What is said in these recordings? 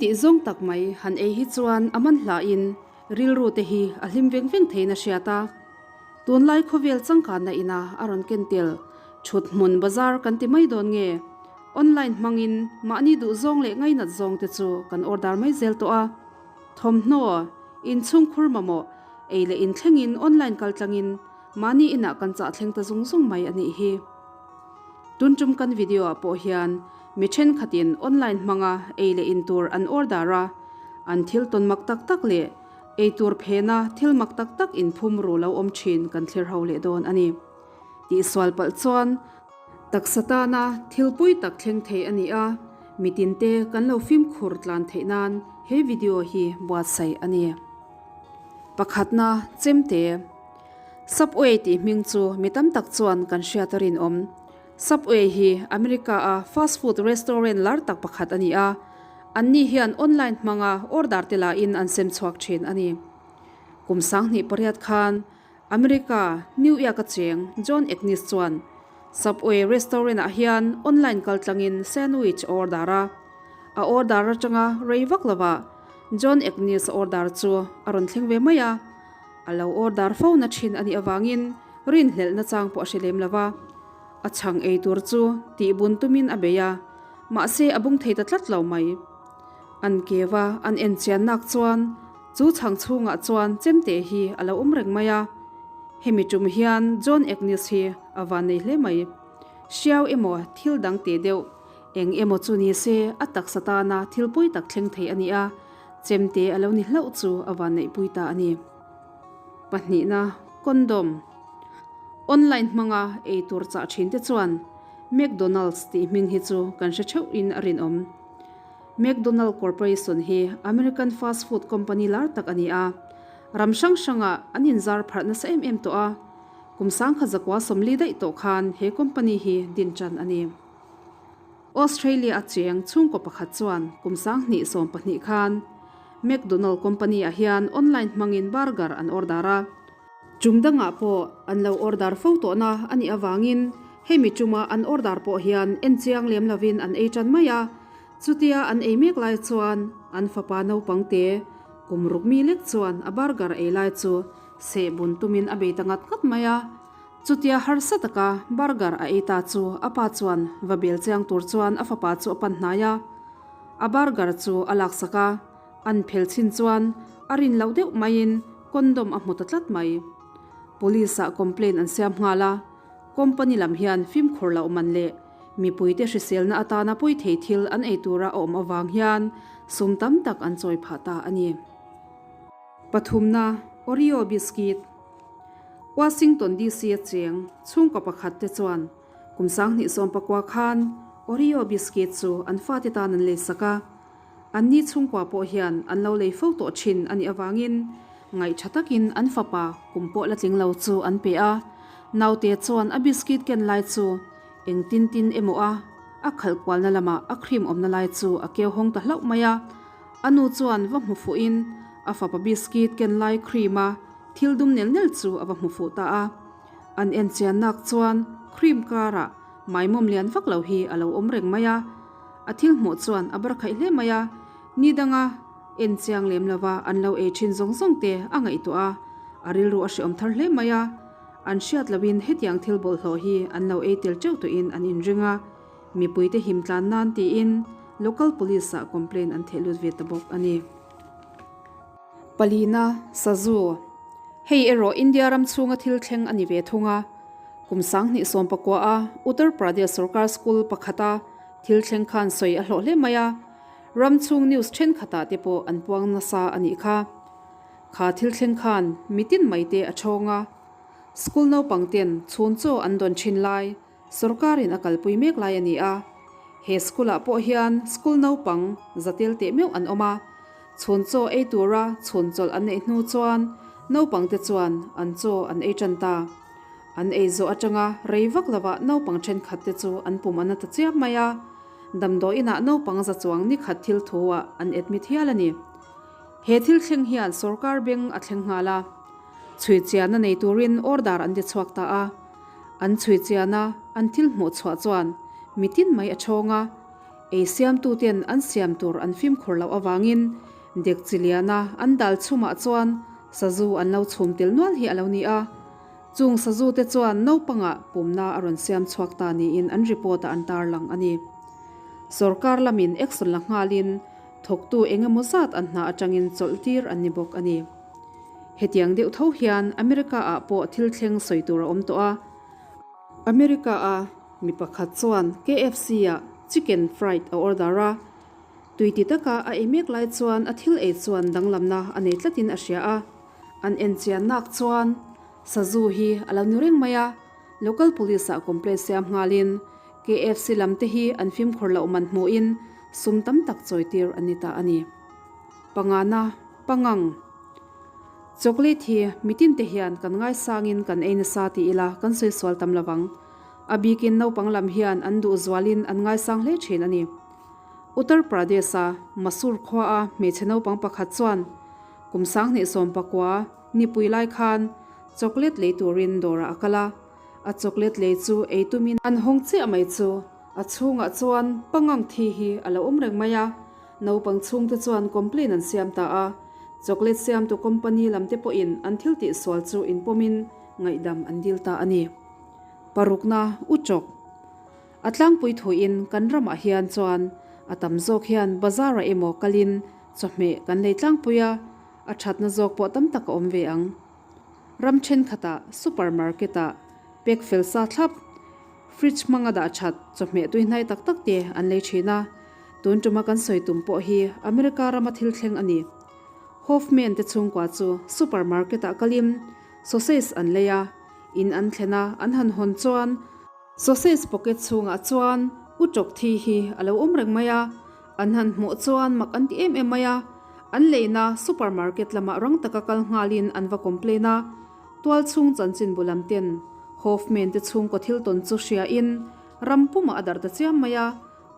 tih zawng tak mai han ei hi chuan a man hlain rilru te hi a hlim veng veng theiin a hriat a. Tunlai khawvel changkanna ina a rawn ken tel thut hmun bazar kan ti mai dawn nge? Online hmangin mahni duh zawng leh ngainat zawng te chu kan order mai zel tawh a. Thawmhnaw, inchhungkhur mamawh, ei leh inthlengin online kal tlangin mahni inah kan chah thleng ta zung zung mai a nih hi. Tun tum kan video ah pawh hian mi thenkhatin online hmanga ei leh in tur an order a, an thil tawn mak tak tak leh ei tur phena thil mak tak tak inphum ru lo awm thin kan thlir ho leh dawn a ni. Tihsual palh chuan taksa tana thil pui tak thleng thei a ni a, mitinte kan lo fimkhur tlan theih nan he video hi buatsaih a ni. Pakhatna, Chemte. Subway tih hming chu mi tam tak chuan kan hriat a rinawm. Subway hi America-a fast food restaurant lar tak pakhat a ni a, anni hian online hmanga order te lahin an sem chhuak thin a ni. Kum 2008 khan America, New York-a cheng John Agnes chuan Subway restaurant-ah hian online kal tlangin sandwich a order a. A order atanga rei vak lovah John Agnes order chu a rawn thleng ve mai a. A lo order fo na thin a nih avangin rinhlelhna chang pawh a hre lem lo va. A chhang ei tur chu tih bun tumin a bei a, mahse a bung thei ta tlat lo mai. An keva an en chian nak chuan chu chhang chhungah chuan chemte hi a lo awm reng mai a. Hemi tum hian John Agnes hi a van nei hle mai. Hriau emaw thil dang teh deuh eng emaw chu ni se a taksa tana thil pawi tak thleng thei a ni a, chemte a lo ni hlauh chu a van neihpui ta a ni. Pahnihna, Condom. Online hmanga ei tur chah thin te chuan McDonald's tih hming hi chu kan hre theuh in a rinawm. McDonald Corporation hi American fast food company lar tak a ni a, ram hrang hrangah an inzar pharh nasa em em tawh a, kum 1940 daih tawh khan he company hi din tan a ni. Australia a cheng chhungkaw pakhat chuan kum 2012 khan McDonald company ah hian online hmangin burger an order a, Tum dangah pawh an lo order fo tawhna a nih avangin hemi tuma an order pawh hian en chiang lem lovin an ei tan mai a. Chutia an ei mek lai chuan an fapa naupang te kum ruk mi lek chuan a burger ei lai chu seh bun tumin a bei ta ngat ngat mai a. Chutia harsa taka burger a ei ta chu a pa chuan va bel chiang tur chuan a fapa chu a pan hnai a. A burger chu a laksak a. An phel chin chuan a rin loh deuh maiin condom a hmu ta tlat mai. Police ah complaint an siam nghal a, company lam hian fimkhur loh man leh mipuite hriselna atana pawi thei thil an ei tura a awm avang hian sum tam tak an chawi phah ta a ni. Pathumna, Oreo biscuit. Washington DC a cheng chhungkaw pakhat te chuan kum 2019 khan Oreo biscuit chu an fate tan an leisak a, Anni chhungkua pawh hian an lo lei fo tawh thin a nih avangin ngaih tha takin an fapa kum pawh la tling lo chu an pe a. Naute chuan a biscuit ken lai chu eng tin tin emaw a a khalh kualna lamah a cream awmna lai chu a keu hawng ta hlauh mai a. A nu chuan va hmu fuhin a fapa biscuit ken lai cream a thil dum nel nel chu a va hmu fuh ta a. An en chian nak chuan cream karah maimawm lian vak lo hi a lo awm reng mai a. A thil hmuh chuan a bar khaih hle mai a, ni danga en chiang lem lova an lo ei thin zawng zawng te a ngaihtuah a, a rilru a hreawm thar hle mai a. An hriat lohin hetiang thil bawlhhlawh hi an lo ei tel teuh tawhin an inring a, mipuite him tlan nan tiin local police ah complaint an theh lut ve ta bawk a ni. Palina, Sazu, Hei erawh India ram chhunga thil thleng a ni ve thung a, kum 2019 a Uttar Pradesh sorkar school pakhata Thil thleng khan sawi a hlawh hle mai a, ram chhung news thenkhatah te pawh an puang nasa a nih kha. Kha thil thleng khan mitin mai te a chhawng a, school naupang ten chhun chaw an dawn thin lai sorkarin a kalpui mek lai a ni a. He school ah pawh hian school naupang za tel teh meuh an awm a, chhun chaw ei tura chhun chawlh an neih hnu chuan naupang te chuan an chaw an ei tan ta. An ei zawh atanga rei vak lovah naupang thenkhat te chu an pum a na ta chiam mai a, damdawiinah naupang za chuang ni khat thil thu-ah an admit hial a ni. He thil thleng hian sorkar beng a thleng nghal a, chhui chianna nei turin order an ti chhuak ta a. An chhui chiana an thil hmuh chhuah chuan mitin mai a chhawng a. Ei siamtuten an siam tur an fimkhur loh avangin dek chi liana an dal chhumah chuan sazu an lo chhum tel nual hi a lo ni a. Chung sazu te chuan naupangah pumna a rawn siam chhuak ta niin an report ah an tarlang a ni. Sorkar lamin action la nghalin thawktu eng emaw zat an hna atangin chawlh tir an ni bawk a ni. Hetiang deuh tho hian America ah pawh thil thleng sawi tur a awm tawh a. America a mi pakhat chuan KFC ah chicken fried a order a, tui ti taka a ei mek lai chuan a thil ei chuan danglamna a nei tlatin a hria a. An enchian nak chuan sazu hi a lo ni reng mai a, local police ah complaint siam nghalin KFC lam te hi an fimkhur loh man hmuhin sum tam tak chawi tir an ni ta a ni. Pangana, Pangang. Chocolate hi mitin te hian kan ngaisangin kan ei nasa ti ila kan sawi sual tam lovang. A bikin naupang lam hian an duh zualin an ngaisang hle thin a ni. Uttar Pradesh-a Masur khuaa hmeichhe naupang pakhat chuan kum 2019 nipui lai khan chocolate lei turin dawrah a kal a, a chocolate lei chu ei tumin an hawng chiah mai chu a chhungah chuan pangang thi hi a lo awm reng mai a. Naupang chhungte chuan complaint an siam ta a, chocolate siamtu company lamte pawhin an thil tihsual chu inpawmin ngaihdam an dil ta a ni. Parukna, U Chawk. A tlangpui thuin kan ramah hian chuan a tam zawk hian bazar-ah emaw kalin chawhmeh kan lei tlangpui a, a thatna zawk pawh tam tak a awm ve ang. Ram thenkhatah supermarket-ah pack fel sa thlap, fridge hmanga dah that chawhmeh tuihnai tak tak te an lei thin a. Tun tuma kan sawi tum pawh hi America rama thil thleng a ni. Hoffman te chhungkua chu supermarket ah kalin sausage an lei a, in an thlen a, an han hawn chuan sausage pocket chhungah chuan u tawk thi hi a lo awm reng mai a, an han hmuh chuan mak an ti em em mai a, an leina supermarket lamah rang taka kal nghalin an va complain a, tual chhung chanchin bu lam ten Hoffman te chhungkaw thil tawn chu hriain ram pumah a darh ta chiam mai a.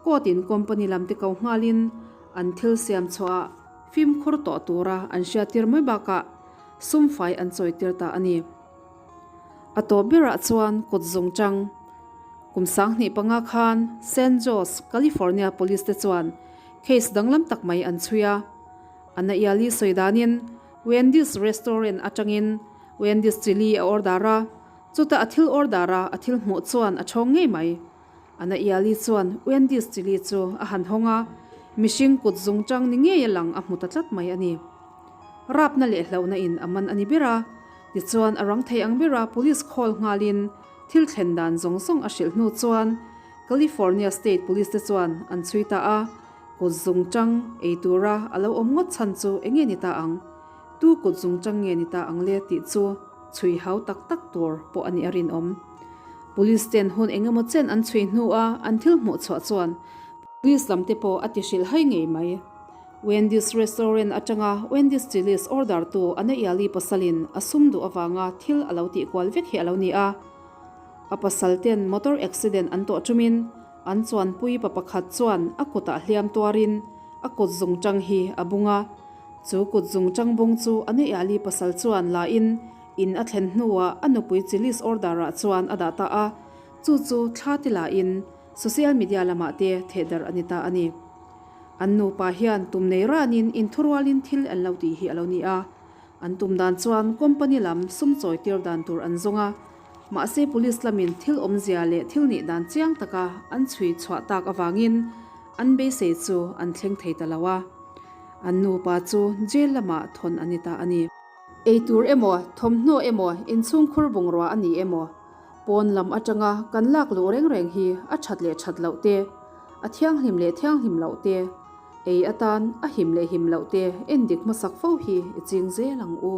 Court in company lam te ko nghalin an thil siam chhuah ah fimkhur tawh tura an hriattir mai bakah sum fai an chawitir ta a ni. A tawp berah chuan kut zung chang kum 2005 khan San Jose, California police te chuan case danglam tak mai an chhui a. Anna Iali sawi danin Wendy's restaurant atangin Wendy's chili a order a, chutah a thil order a a thil hmuh chuan a chhawng ngei mai. Ana Iali chuan Wendy's chili chu a han hawng a, mihring kut zung chang ni ngei a lang a hmu ta tlat mai a ni. Rapna leh hlauhna in a man a ni ber a, tichuan a rang thei ang ber a police call nghalin thil thlen dan zawng zawng a hrilh hnu chuan California State Police te chuan an chhui ta a, kut zung chang ei tura a lo awm ngawt chhan chu eng nge ni ta ang? Tu kut zung chang nge ni ta ang le tih chu chhui hau tak tak tur pawh a nih a rinawm. Police ten hun eng emaw chen an chhui hnua an thil hmuh chhuah chuan Police lam te pawh a ti hrilh hai ngei mai. Wendy's restaurant atanga Wendy's Chili's order tu Ana Iali pasalin a sum duh avanga thil a lo tih kual vek hi a lo ni a. A pasal ten motor accident an tawh tumin an chuanpui pa pakhat chuan a kutah hliam tuarin a kut zungchang hi a bung a. Chu kut zungchang bung chu Ana Iali pasal chuan la in In a thlen hnuah a nupui Chili's order ah chuan a dah ta a, chu chu thla te lahin social media lamah te thehdarh a ni ta a ni. An nupa hian tum nei ranin inthurualin thil an lo tih hi a lo ni a, an tum dan chuan company lam sum chawi tir dan tur an zawng a, mahse police lamin thil awmzia leh thil nih dan chiang taka an chhui chhuah tak avangin an beisei chu an thleng thei ta lo a, an nupa chu jail lamah thawn a ni ta a ni. Eitur emaw, thawmhnaw emaw, inchhungkhur bungrua a ni emaw, pawn lam atanga kan lak luh reng reng hi a that leh that loh te, a thianghlim leh thianghlim loh te, ei atan a him leh him loh te endik hmasak fo hi i ching zel ang u.